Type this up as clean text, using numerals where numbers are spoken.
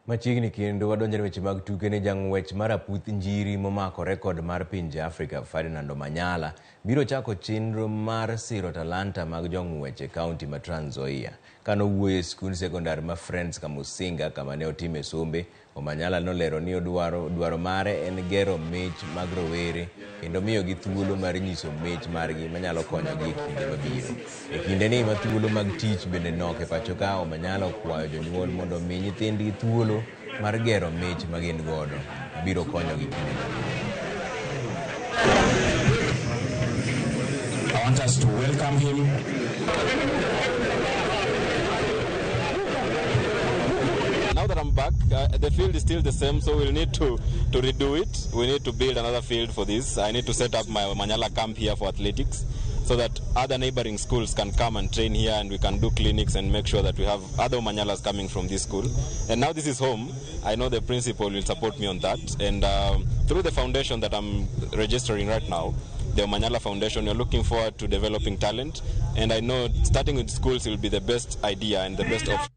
Machiegni kendo wadonjo e weche mag tuke ni jang'wech mar aputh njiri momako rekod mar pinje Afrika Ferdinand Omanyala biro chako chenro mar siro talanta mag jong'wech e kaunti ma Trans Nzoia. Kanowuoyo e skund sekondar ma Friends Kamusinga kama ne otime sombe, Omanyala nolero ni odwaro dwaro mare en gero mich mag rowere kendo miyogi thuolo mar nyiso mich margi manyalo konyogi e kinde mabiro. E kindeni ma thuolo mag tich bende nok e pacho ka, Omanyala okwayo jonyuol mondo omi nyithindgi thuolo mar gero mich ma gin godo mabiro konyogi kinde mabiro. I want us to welcome him. Now that I'm back, the field is still the same, so we'll need to redo it. We need to build another field for this. I need to set up my Omanyala camp here for athletics so that other neighboring schools can come and train here, and we can do clinics and make sure that we have other Omanyalas coming from this school. And now this is home. I know the principal will support me on that. And through the foundation that I'm registering right now, the Omanyala Foundation, we're looking forward to developing talent. And I know starting with schools will be the best idea and the best option.